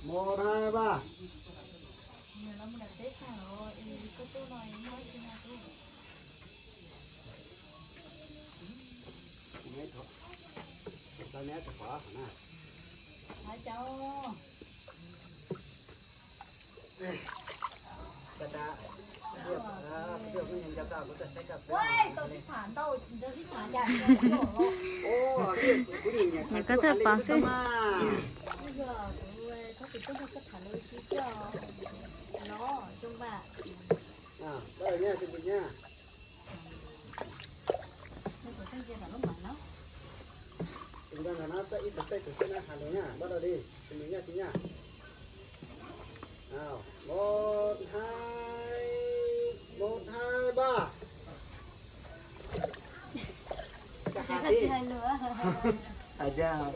Một, hai, ba. Nws koj txawj pom xwb. Tus nrog ntawm no xwb, ib tug xwb, ib tug xwb na, hais lus na, npaj rau li, tus nws nyaj tsis nyaj. Một, hai, một, hai, ba. Koj hais li. Hais tias,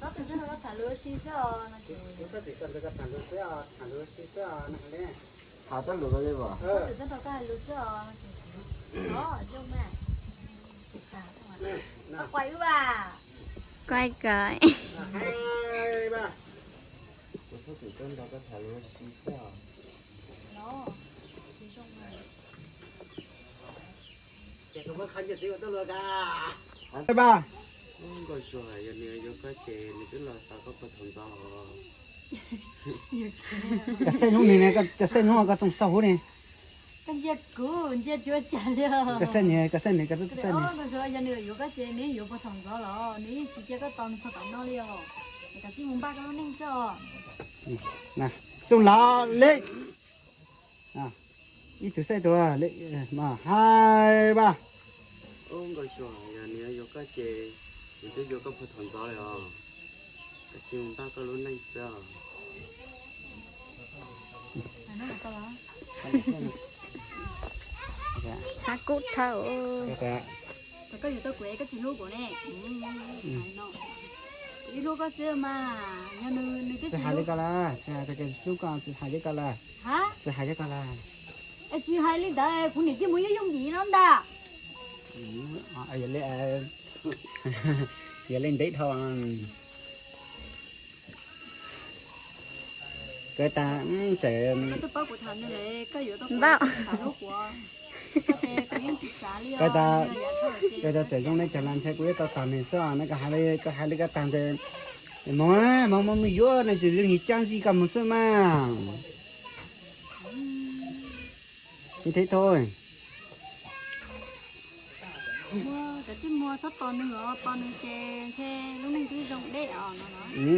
txhob txwm txhob nrog koj tham lus ua si xwb os. Kuv txhob txwm txhob nrog koj tham lus xwb os, tham lus ua si xwb os no li. Tham txhob lus li os. Txhob txwm txhob nrog koj hais lus xwb os. Os, zoo mas. Koj quay wb vas. Quay kawg. Kuv txhob txwm txhob nrog koj tham lus ua si xwb os. Los, zoo mas. Ces kuv muab qhov nyiaj txiv ua tuaj luag ka. Ba. Nkauj Suav, yog nws yuav koj ces nws twb los tau koj puag thaum ntxov. Koj saib hnub no ne, koj saib hnub koj txooj xauj huv ne. Koj ntsia kuv, ntsia tsis ua cas li os. Koj saib nws, koj saib nws, koj twb saib nws. Nkauj Suav, yog nws yuav koj ces nws yuav puag thaum ntxov los nws yeej tsis cia koj tos nws txog tav no li os. Es koj cia li mus npaj koj lub neej xwb os. Txooj laus li. Ib tug saib tus, một, hai, ba. Ub, Nkauj Suav, yog nws yuav koj ces nws twb yuav koj puag thaum ntxov lawm os. Koj cia li mus npaj koj lub neej xwb os. Txhob kub thawj. Koj yuav tau kuv es koj tsis hlub kuv ne. Kuv hlub koj xwb mas, yog nws, nws twb tsis hais li koj lawm, tsis hais tias koj tsis hlub koj, tsis hais li koj lawm. Tsis hais li koj lawm. Es tsis hais li ntawd kuv niam ciaj mus yooj yooj yim no ntag. Yog li, yog li ntev dhau. Kawg tas txawm, kawg tas, kawg tas txawm zoo li cas los ntshe kuv yuav tau tos nws xwb os. No koj hais li, koj hais li koj tag ntawd, mus, mus, mus, mus yuav no ces zoo nyias caab zig koj mus xwb mas. Ni thiab thaum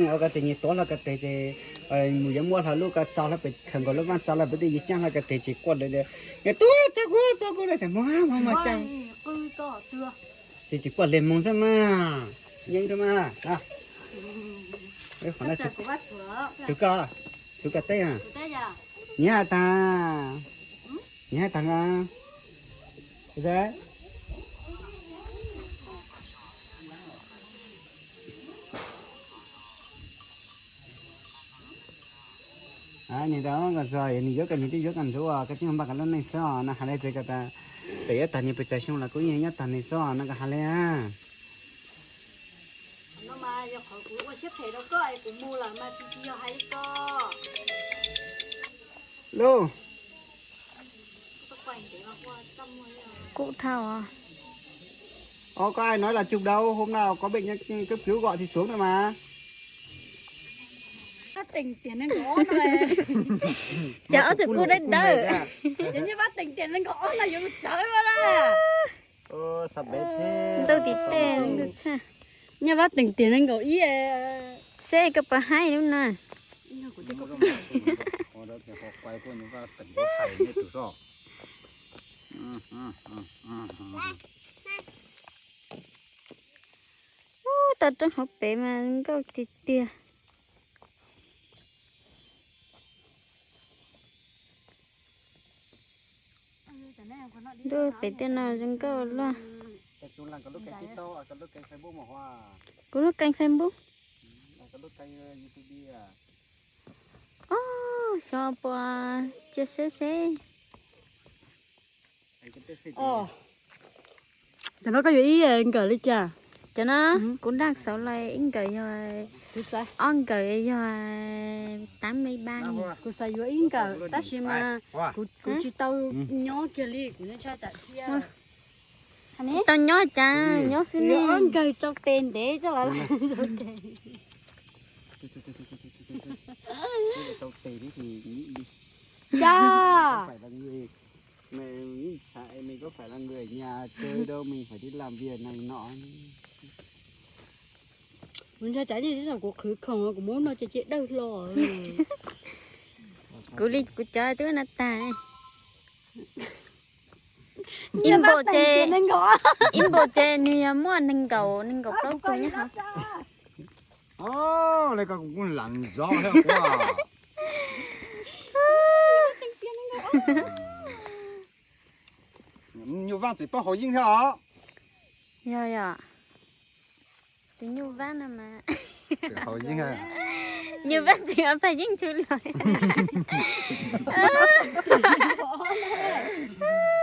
ua koj tseem nyias tuav hlo ko teg ces mus yuav muab hlo lub ko tso hlo pem, khaws nkaus lub vaaj tso hlo pem tej yuav caab hlo ko teg ces quaj li, nyias tuav tso kuv, tso kuv li tas mus, mus, mus caab. Ces tsis quaj li mus xwb mas, yeej rau mas. Tshuav koj, tshuav koj teb, nyias hais tag, nyias hais tag. Nws tau Nkauj Suav, nws yuav koj nws twb yuav koj ntsuav, koj tsis npaj koj lub neej xwb os. No hais li ces koj tas, txawm yuav tag nws pes tsawg xyoo los kuv yeej nyob tag nws xwb os. No koj hais li. Lub. Kub thau. Ơ, có ai nói là chụp đâu, hôm nào có bệnh nhân cấp cứu gọi thì xuống thôi mà. Cov ob tug kub dawb dawb. Ntuj tim tej. Nyob Vab Teem tias nees nkaum ib. Seb koj puas haib lub no. Ub, toj roob hauv pes mas nkauj tiag tiag. Ntuj, pem tej no zoo nkauj luaj. Kuv lub kênh Facebook. Xyov puas cia seb seb. Cov no koj yuav ib nkawm li cas? Cov no kuv nraj xauv los ib nkawm yog, ob nkawm yog tám mươi ba nghìn. Kuv xav yuav ib nkawm tab sis mas kuv tsis tau nyob kiag li, kuv nyob tshaj tsam thiab. Tsis tau nyob cas, nyob xwb ne. Ob nkawm rau tes ntev coj los. Cas? Mày, mày có phải là người ở nhà chơi đâu, mình phải đi làm việc này nọ. Kuv ntshai tsam nyob tib thaum kuv qhwv khoom kuv muab no ces cia dawb hlo. Kuv li kuv cov twb no tag. Ib npaum ces, ib npaum ces nws yog muaj nees nkaum, nees nkaum plaub tug nyob hauv. Ôh, li ko kuv kuj lam zov thiab kuv. Nyuj Vaj tseem paub haus yeeb thiab os. Yog yog. Tus Nyuj Vaj no mas. Tseem haus yeeb. Nyuj Vaj tseem ua paj yeeb tshwm los.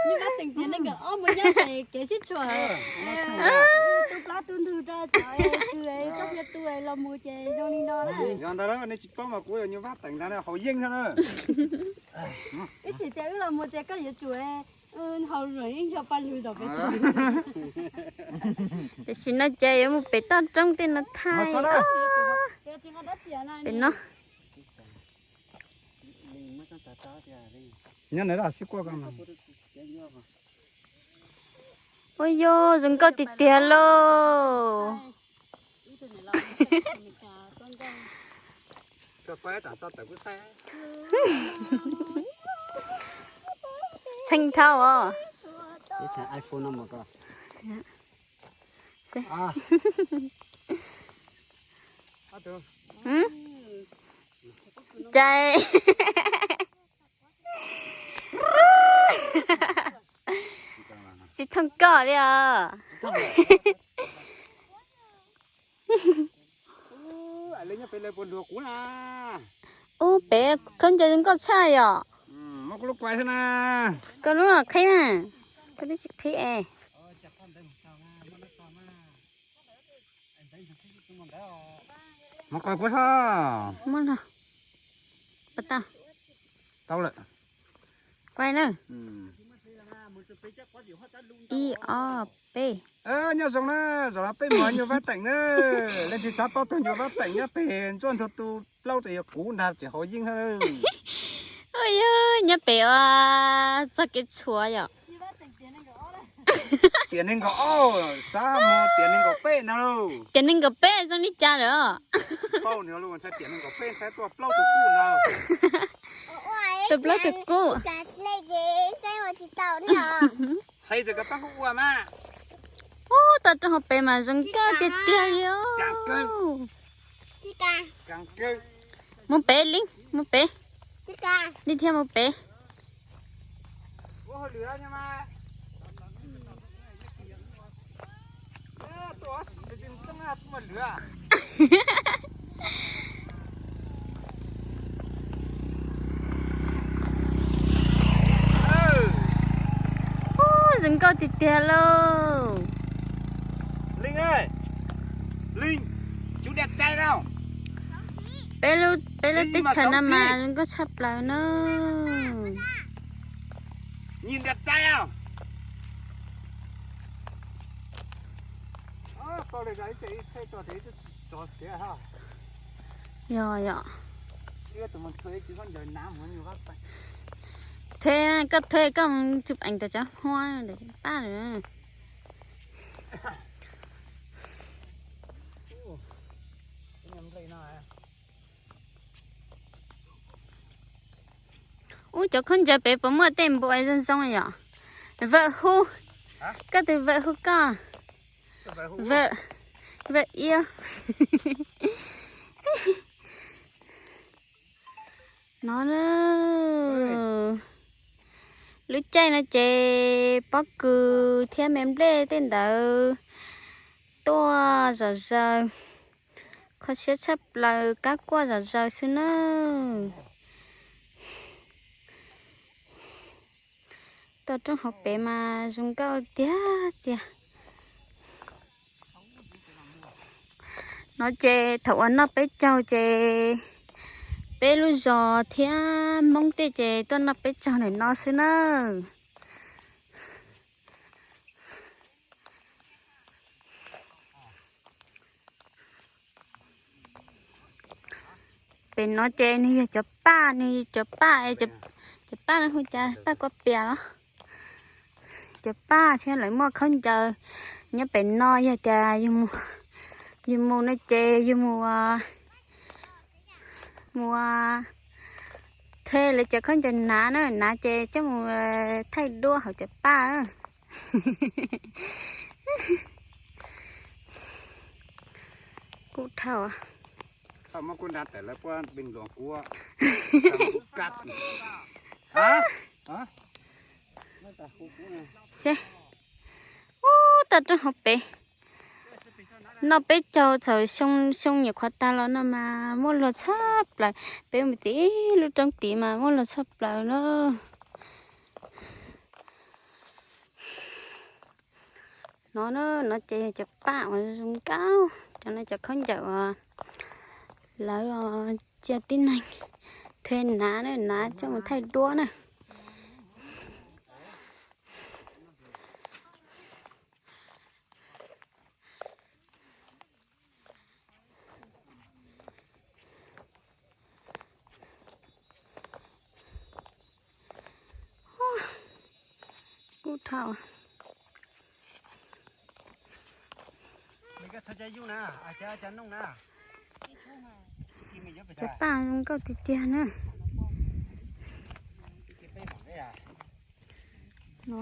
Nyuj Vaj teem tias nees nkaum ob mus nyob pem kev sib tshuam, tu plaub tu ntug rau cov kws txoj sia tu los mus ces zoo li no na. Yog ntawd nej tsis paub mas kuv yog Nyuj Vaj teem ntag, haus yeeb thiab na. Ib txhis tias wb los mus tias koj yuav tsum haus yeeb yog paj lug zaum pem tug. Tam sim no ces yuav mus pem toj roob tej no thaij. Pem no. Nyob nws sib kuaj ko. Ua yog zoo nkauj tiag tiag lauj. Txheej dhau os. Cais. Tsis thooj koj li os. Ub, pem khaub ncaws zoo nkauj tshaj yom. Koj lub qhib na, koj twb tsis qhib es. Muab qhib kuv soj. Muab no. Pas tau. Tau lawm. Kuaj na. Ib ob peb. Nyob zoo na, zaum no peb mus Nyuj Vaj teem na. Leej twg xav paub tug Nyuj Vaj teem nyob pem ntsuab ntug tu plaub rau yog kuv ntag, tseem haus yeeb. Ua yog nyob pem ua txoj kev tshuav yom. Tiam nees nkaum ob, xav mus tiam nees nkaum peb ntag lauj. Tiam nees nkaum peb zoo li cas lawm? Paub nws los ntshai tiam nees nkaum peb ntshai tuaj plaub tug kub ntag. Tuaj plaub tug kub. Hais tias koj pab kuv ua mas. Ub, toj roob hauv pes mas zoo nkauj tiag tiag li. Mus pem li, mus pem. Li thiaj mus pem. Ub, zoo nkauj tiag tiag lauj. Peb lub, peb lub teb chaws no mas zoo nkauj tshaj plaws na. Yog yom. Thuê, koj thuê koj mus chụp ảnh tau cov huab pab lawm. Ub, cov khaub ncaws pem puas muaj tej npua zoo zoo yom? Vawm hu, koj tus vawm hu koj. Vawm, vawm iab. No na, lub caij no ces pob kws thiab me nplej tej ntawd tuaj zom zaws, kho siab tshaj plaws, kab kuaj zom zaws xwb na. Toj roob hauv pes mas zoo nkauj tiag tiag. No ces thaum uas noj peb caug ces peb lub zos thiab Hmoob tej ces tuaj noj peb caug ntawm no xwb na. Pem no ces nws yog cov paj, nws cov paj, cov paj no hu cas paj kua pias los? Cov paj thiab lawv muaj khaub ncaws nyob pem no, yog tias yus mus no ces yus mus, mus thuê lawv cov khaub ncaws hnav na, hnav ces coj mus thaij duab hauv cov paj. Kuj dhau. Seb, ub, toj roob hauv pes. Noj peb caug txhaum xyoo, xyoo nyuam qhuav tag los no mas muaj luag tshaj plaws. Peb mus tim ib lub roob tid mas muaj luag tshaj plaws na. No, no ces cov paj uas zoo nkauj, cov no cov khaub ncaws uas lawv cia tib neeg thuê hnav na, hnav coj mus thaij duab na. Kuj dhau. Cov paj zoo nkauj tiag tiag na. No.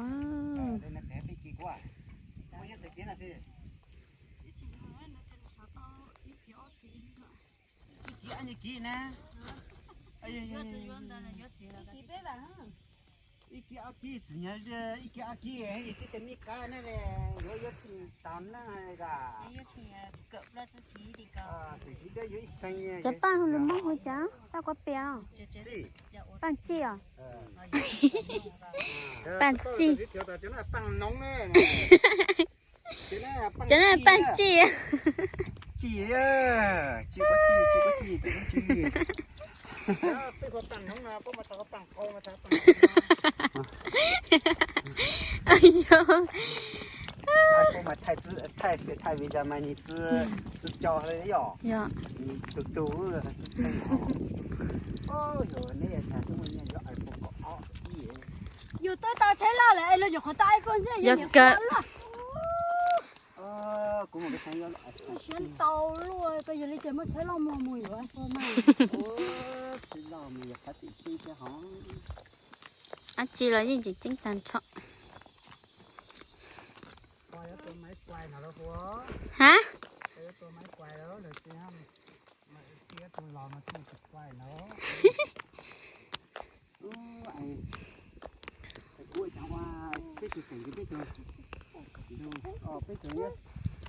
Ib kib ob kib txiv nyob, ib kib ob kib txij tes me qab ne, yuav yuav tsis tau neej. Cov paj hu lus Hmoob hu cas? Paj kua pias? Paj txij os? Paj txij. Cov no paj txij. Yog. Thaij vi mas nws tsis co li yom. Yog. Tus tus. Yus twb tau tsheb loj lawm es los nyuam qhuav tau iPhone xwb, yog kawg. Siab ntau luaj, koj yog li ces muab tsheb loj muag mus yuav iPhone mas. Dab tsi los yeej tseem ceeb tag nrho. Ha?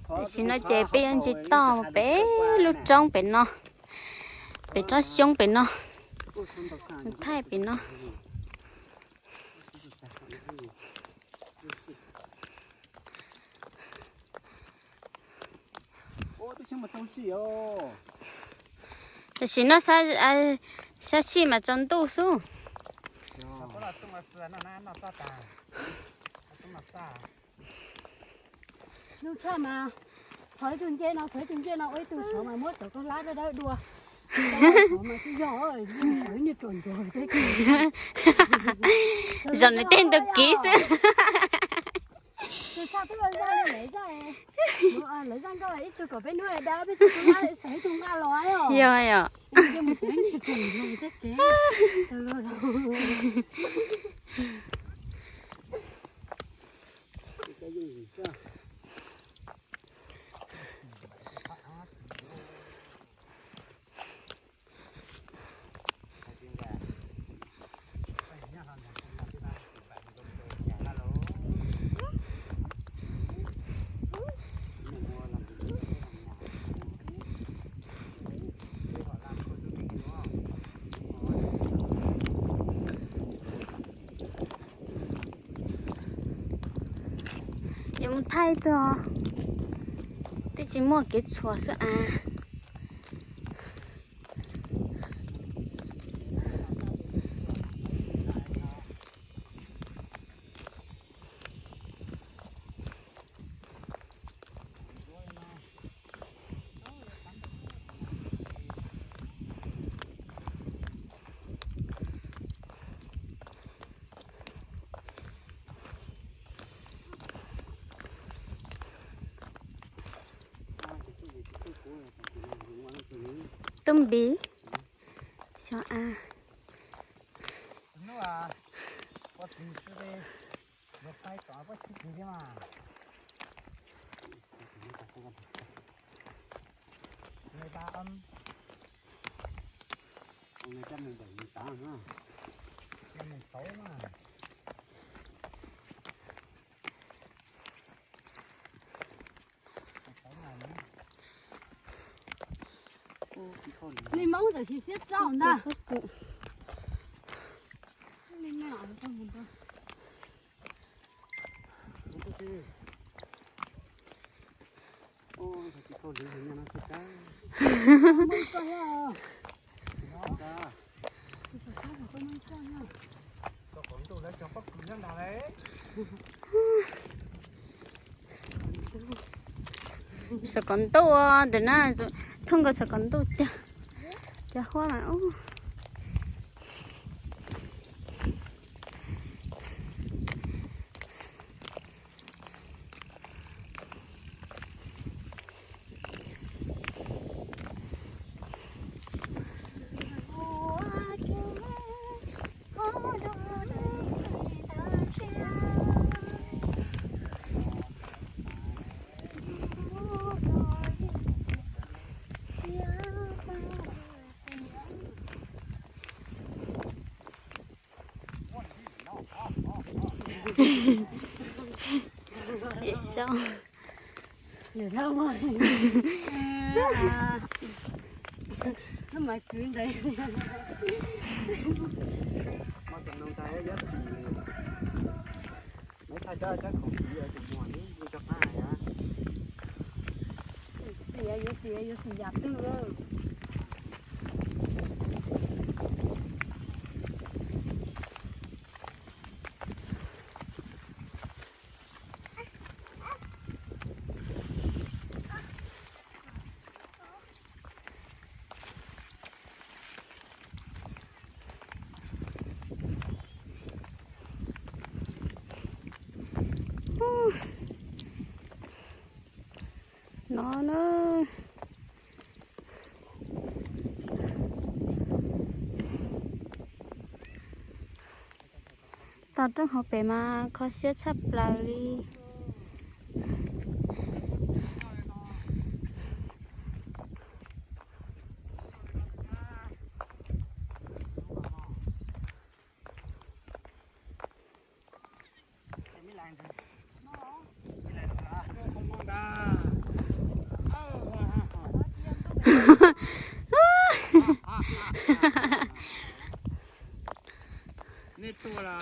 Tam sim no ces peb yuav ntsis toj pem lub roob pem no, pem roob xyoob pem no, thaij pem no. Tam sim no sab sij mas tsaus ntuj xwb. Ntuj tshaj mas, txhos ib tug ncej no, txhos ib tug ncej no, ua ib tug saud mas muab cov koj hlab dawb dawb dua. Zaum no tej ntug kiv xwb. Yog yom. thaij tuaj, twb tsis muaj kev tshuam xwb as. Tub npiv xyov a. Li Hmoob tam sim siab rau ntag. Saum koom ntuj, ntawm na, thooj nkaus saum koom ntuj tiag. Cov huab mas ub. Yawm Saub. Lub maiv kwv ntawd. Xim, yuav xim, yuav xim yam twg. No na. Tog roob hauv pem mas kho siab tshaj plaws li.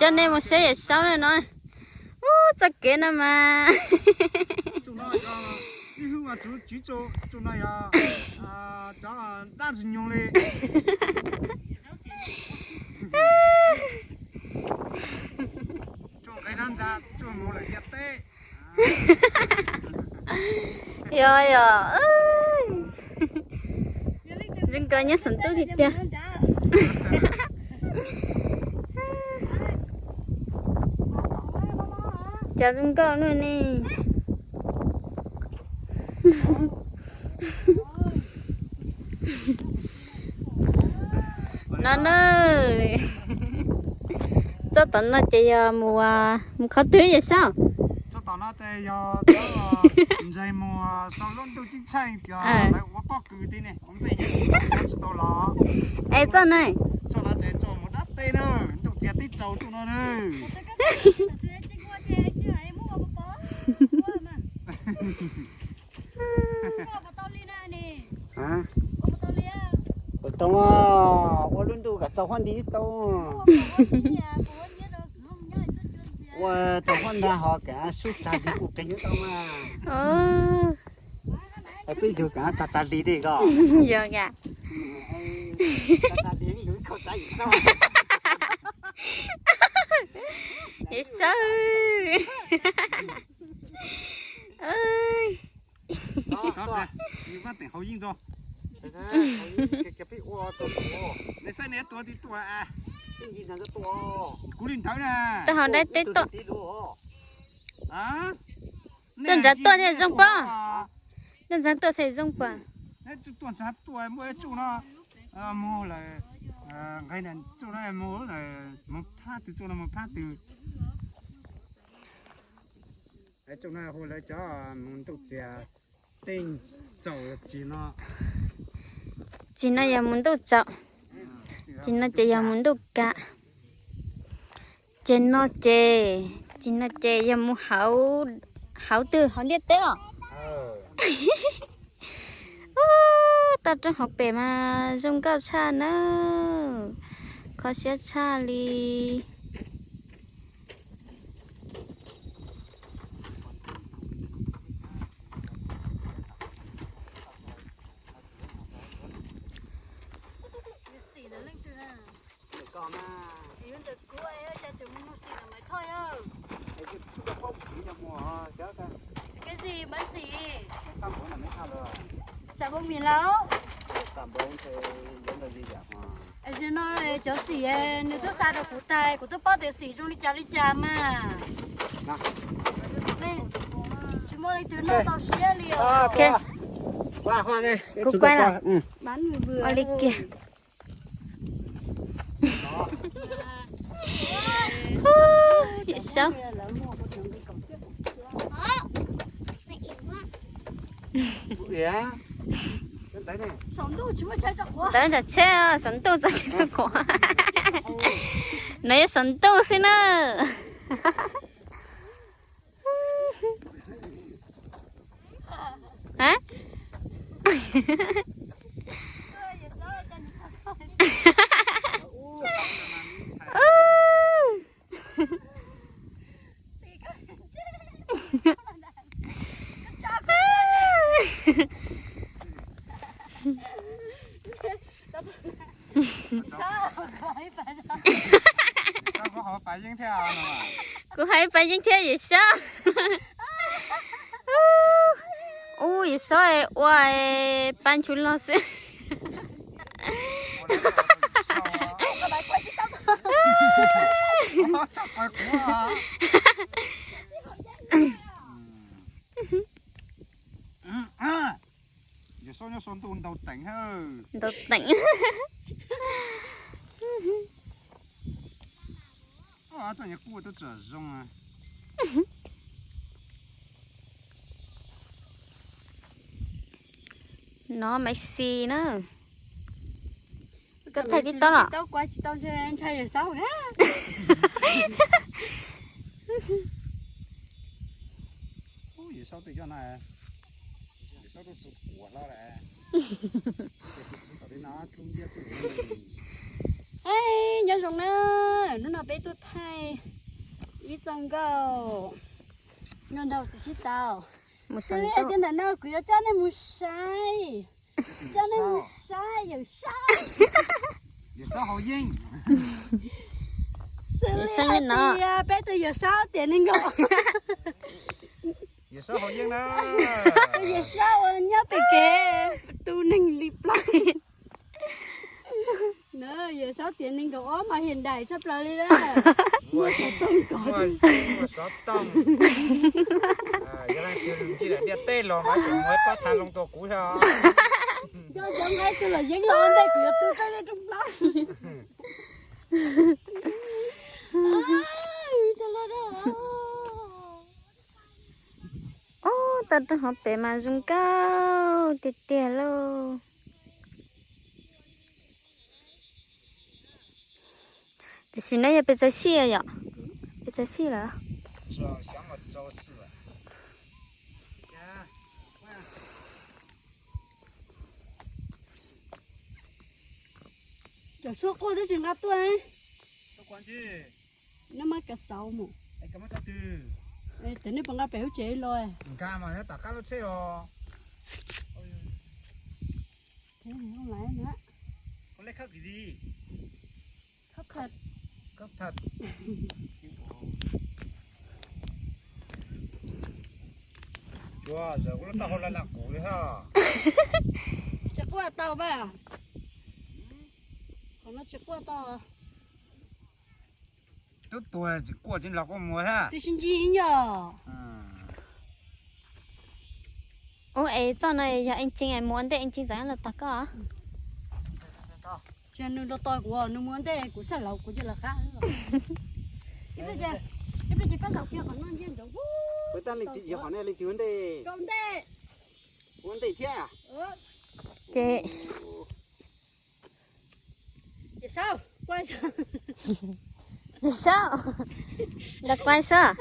Coj nej mus saib Yawm Saub na no. Ub, txoj kev no mas. Yog yog. Zoo nkauj nyob saum ntuj li tiag. Cas zoo nkauj no ne. No na. Txoj tom no ces yog mus, mus qhov twg Yawm Saub? Txoj tom no ces yog ntses mus saum lub ntuj ceeb tsheej, lawv ua pob kws ti ne, ua ntej tsis tau los. Es txoj no? Txoj no ces txoj mus dab teb na, ntuj txias teb tsaus ntuj no na. Puas tau, ua lub ntuj kom tsaus huab nti tau. Ua tau huab ntag ho kav sub tsag li kuj qeeg tau mas. Peb yug kav tsag tsag li dej ko. Yog ka. Tsag li yug ib khau tsav Yawm Saub. Yawm Saub. Kuv li ntawd na. Tau hau dai teb tuaj. Tuaj nrad tuaj thiaj zoo pob. Tuaj nrad tuaj thiaj zoo pob. Tuaj nrad tuaj muaj tsuj no. Moog lawm, nqe tsuj no moog lawm, moog phab twg tsuj no moog phab twg. Tsuj no hu lawv cov moog ntuj txias teej tsaus tsis no. Tsis no yog moog ntuj tsaus, tsis no ces yog moog ntuj kav. Ces no ces, tsis no ces yog mus hauv, hauv twg hauv ntiaj teb os. Toj roob hauv pes mas zoo nkauj tshaj na, kho siab tshaj li. Xav npaum mim lauj. Zaum no cov xim nws twb xa rau kuv tas, kuv twb paub tias xim zoo li cas li cas mas. Tsis muaj leej twg noj tau siab li os. Kuv kuaj na. Ua li kiag. Yawm Saub. Ntawd nram tsheb, saum ntuj txog tsis tau kuv. No yog saum ntuj xwb na. Kuv hais pab yeeb thiab Yawm Saub. Ub, Yawm Saub ua pab nchuv log xwb. Yawm Saub nyob saum ntuj ntau teem. Ntau teem. Txoj nyuag kuj twb tseem zoo. No Maiv Xis na. Koj thaij TikTok los? Nyob zoo na, hnub no peb tuaj thaij ib txoj nkauj, nkauj nraug txiv sib tau. Xws li tias ntawm no kuv yuav coj nej mus saib, coj nej mus saib Yawm Saub. Xws li hais tias peb tus Yawm Saub tiav neeg nkaus. Yawm Saub uas nyob pem kev tu neeg li plaub. Yawm Saub tiav neeg nkaus ob mas hiam daim tshaj plaws li na. Muaj xov tooj, yog leej twg ntsib daim ntiaj teb los mas tseem muaj ib pob tha loo tuaj kuv xwb. Nco ntsoov nqaij twg los yeeb los ua ntej kuv yuav tu rau nej rooj plaub. Ub, toj roob hauv pes mas zoo nkauj tiag tiag lauj. Tiam sis no yog pes txawv sij yom? Pes txawv sij lawm. Cov suab quaj twb tsis nqa tuaj. Noj mab kav xauv mus. Cov nej puas nqa pem hub tsev los? Nqa mas nyob tom qab lub tsheb os. Khawb khawb. Tsuas zawm kuv lub taub hau la lam kuv li hos. Tsis quaj tau mas. Qhov no tsis quaj tau. Tub tuag tsis quaj tsis los quaj mus thiab. Twb sib ntsib yog. Ub, es txoj no yog Eej Tseeb es mus ua ntej Eej Tseeb txawm los tog koj. Ces nws los tog kuv, nws mus ua ntej kuv xaj laus kuv cia li qab. Ib pliag ces koj zaum kiag qhov no ntsia ntsoov. Kuv tab leej twg yog qhov nej leej twg ua ntej? Koj ua ntej. Ua ntej thiab. Ces Yawm Saub, los quaj saib.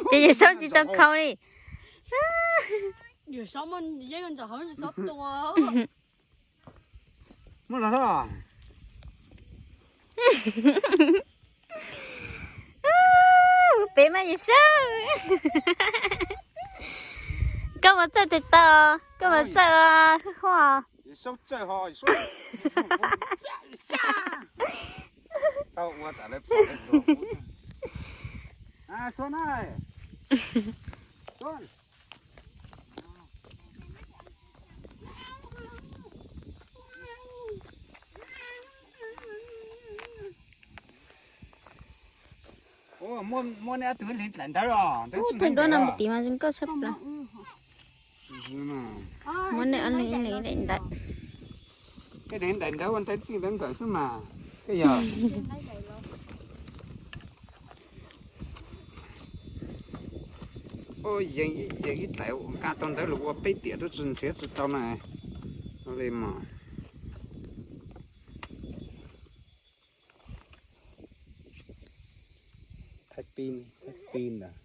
Ces Yawm Saub tsis tau khau li. Yawm Saub muaj yeeb ntawm hauv tsis txhob tua. Muab los hlo. Pem mas Yawm Saub. Koj puas txawj tes taw, koj puas txawj huaj? Tau ua tsam lawv pom lawv hluas. Suab na. Muab nej ob tug hlais dlaim ntawv os. Ub, tus duab no mus tim mas zoo nkauj tshaj plaws. Muab nej ob leeg ib leeg ib daim ntawv. Koj daim ntawv ua ntawv txij ntawv nkawm xwb mas. Koj yog yees ib daim nqa tau ntawv los ua peb tiam rau tsis nrhiav tsis tau na. Li mas. Thaij pib, thaij pib ntawd.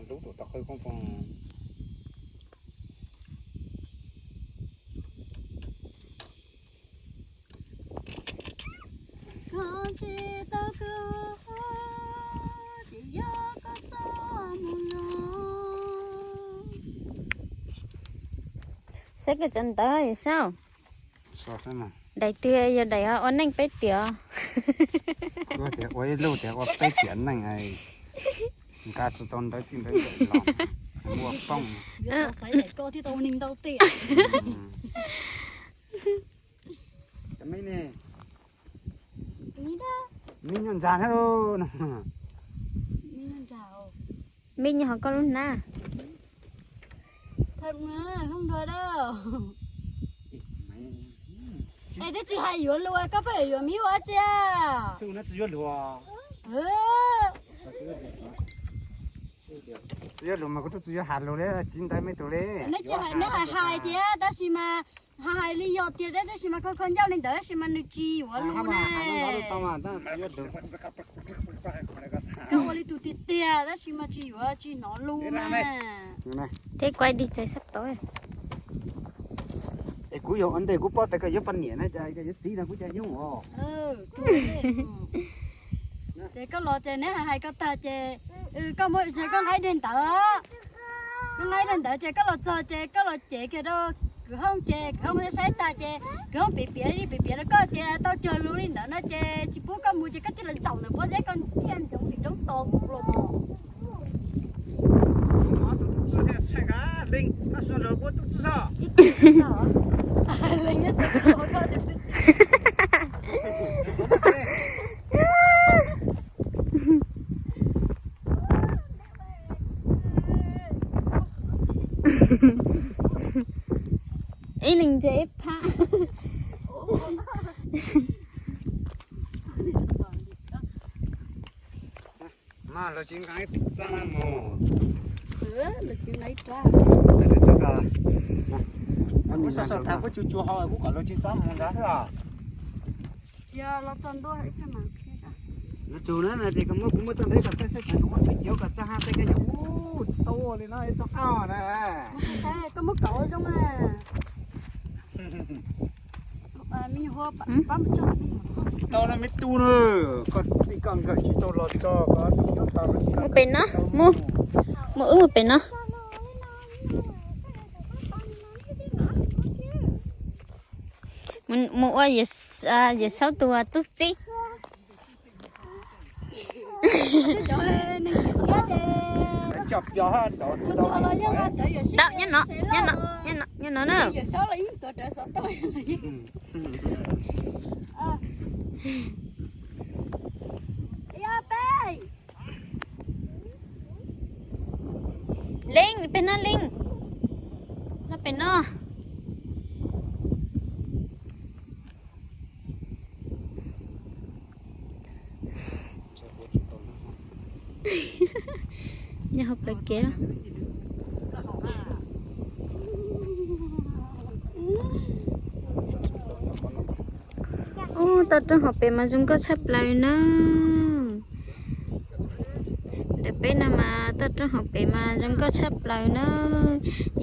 Lub tus tau qw poob poob. Saib koj cov ntawv Yawm Saub. Daim twg yog daim ua neej peb tiam? Ua ib lub tias ua peb tiam neej, nqa tsis tau ntawv txij ntawv nkawm los, ua poob. Me nyuam ntsa thiab. Me nyuam ho koj lub hnab. Es twb tsis hais yuav lus koj pheej yuav mib ua tsi? Tsis yuav lus mas kuv twb tsis yuav hais lus li, tsis ntawd me tus li. Nej tsis hais, nej hais hais thiab tab sis mas hais hais li yog tiag thiab tab sis mas kho kho ncauj li ntawd tab sis mas nws tsis yuav lus na. Koj ua li tus tiag tiag tab sis mas tsis yuav tsis hnov lus na. Thiab kuv dig txais sab tod. Es kuv yog ua ntej kuv paub tias koj yuav poj niam na, yuav txiv no kuv cas nyuaj os. Ces koj los ces neb hais hais koj tag ces koj muab, ces koj nqa ib daim ntawv, koj nqa ib daim ntawv ces koj los txog ces koj los cev kiag rau kwv Hoob ces kwv Hoob muab saib tag ces kwv Hoob piav piav piav piav rau koj tias tau cog lus li ntawd no ces tsis pub koj mus ces koj thiaj li zaum ntawm pob zeb koj thiaj ncoov tim roob tos kuv los mas. Ib leeg ntse ib phab. Mas lawv tsis nqa ib txaj na mus. Lawv tsis nqa ib txaj. Kuv sawv sawv thav kuj tsuag tsuag ho kuv kom lawv tsis txhob mus ntag. Los tso ntua. Lawv tsum na, ces koj muab, kuv muab tso ntawd kom saib saib, kuv muab pem ciav kom tsa ha tej koj yog ub tsis tau ua li no txog qab na. Koj muab kom ua zoo na. Tsis tau na me tub na, koj txij koj nkawm tsis tau los tso koj. Mus pem no, mus, mus wb mus pem no. Mus ua Yawm Saub tus tub txib. Tau, nyob no, nyob no, nyob no, nyob no na. Leej, pem no Leej. No pem no. Nyob hauv plawv kev los. Ub, toj roob hauv pem mas zoo nkauj tshaj plaws na. Ntawm peb no mas toj roob hauv pem mas zoo nkauj tshaj plaws na.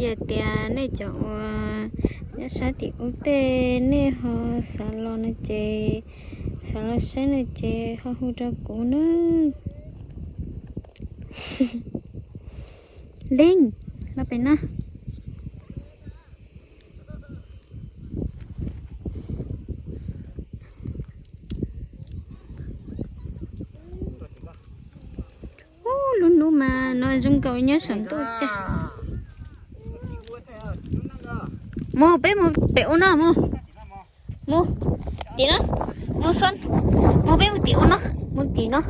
Yog tias nej cov uas nyob sab tim ub tej nej ho xav los no ces, xav los saib no ces ho hu rau kuv na. Leej, los pem no. Ub, lub hnub mas no zoo nkaus nyob saum ntuj tiag. Mus, peb mus pem ub no mus. Mus tim no, mus xon, mus peb mus tim ub no, mus tim no,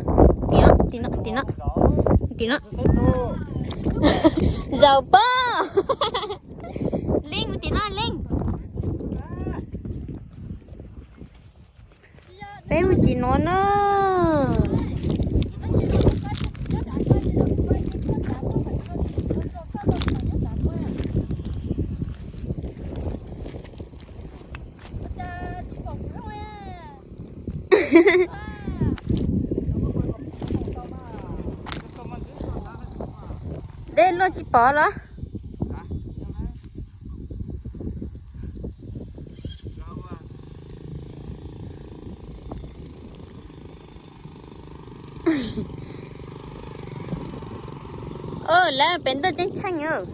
tim no, tim no, tim no, tim no. Zaum pob. Leej, mus tim no Leej. Peb mus tim no na. Dej luaj tsis pom los? Lawv pem ntoj ceeb tsheej.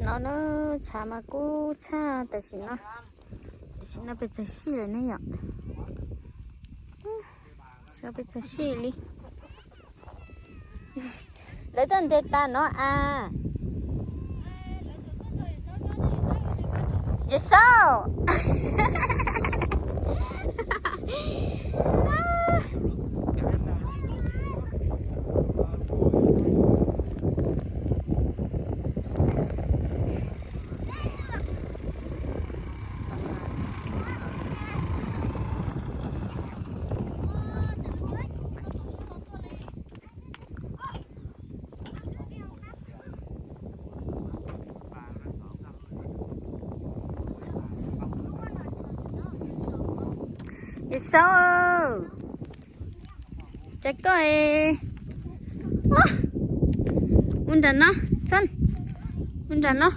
No na, tshav mas kub tshaj tam sim no. Tam sim no pes txawg sij lawm ne yom. Pes txawg sij li. Lawv tuaj ntes tas no as. Yawm Saub. Saub, cas koj mus nram no, Xab, mus nram no.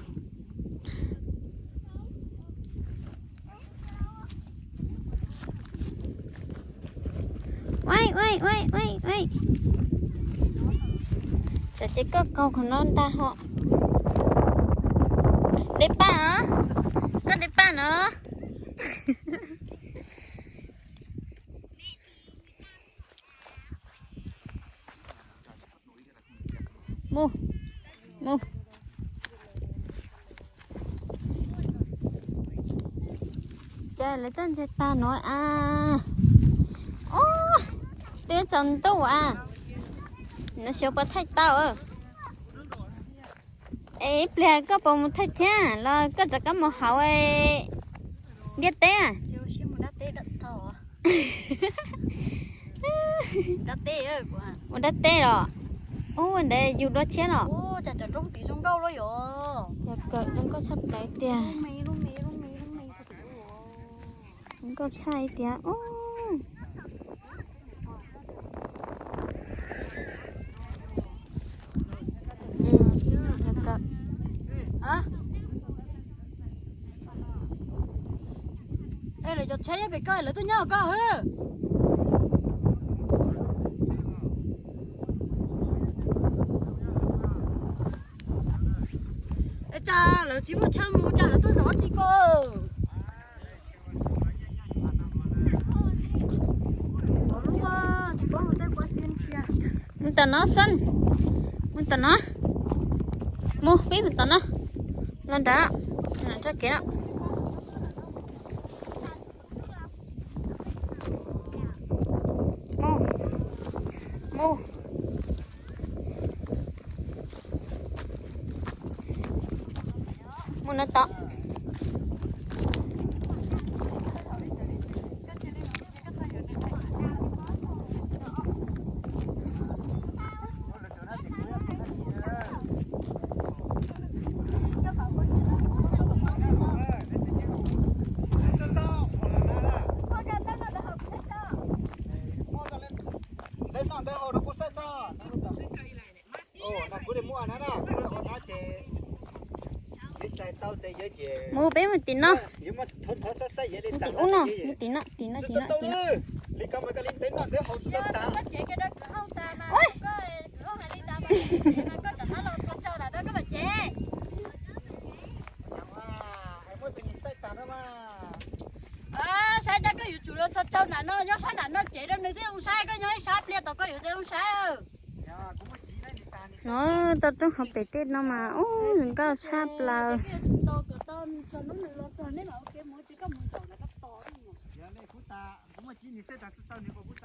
Ua ua ua ua ua, tsam ces koj qaug qhov no ntag hos. De paj os, koj de paj no. Mus, mus. Cas lawv tuaj ntses tag no a? Ob, twb tsaus ntuj a, no xyov puas thaij tau. Es ib pliag koj puas mus thaij thiab los koj rov qab mus hauv ntiaj teb? Ua dab teb los? Ub, ntawd yug dua tshiab los? Yog kawm zoo nkauj tshaj plaws tiag. Zoo nkauj tshaj tiag. Lawv cov tsheb nyob pem koj, lawv tuaj nyob koj hwb. Es cas lawv tsis muaj chaw mus, cas lawv tuaj zov tsis koj? Mus tom no xwb, mus tom no, mus peb mus tom no, los nrad, tso kev no. Mus, mus, mus no tod. Mus peb mus tim no, tim ub no, mus tim no, tim no, tim no, tim no. Saib ntag, koj yuav tsum los txhos caug nram no, nyob sab nram no ces rau nws thiaj zoo saib, koj nyob ib sab pliag tom koj yuav tsis zoo saib. No, tau roob hauv pem tej no mas ub, zoo nkauj tshaj plaws.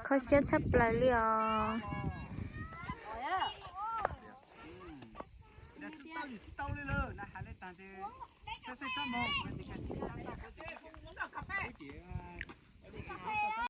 Kho siab tshaj plaws li os.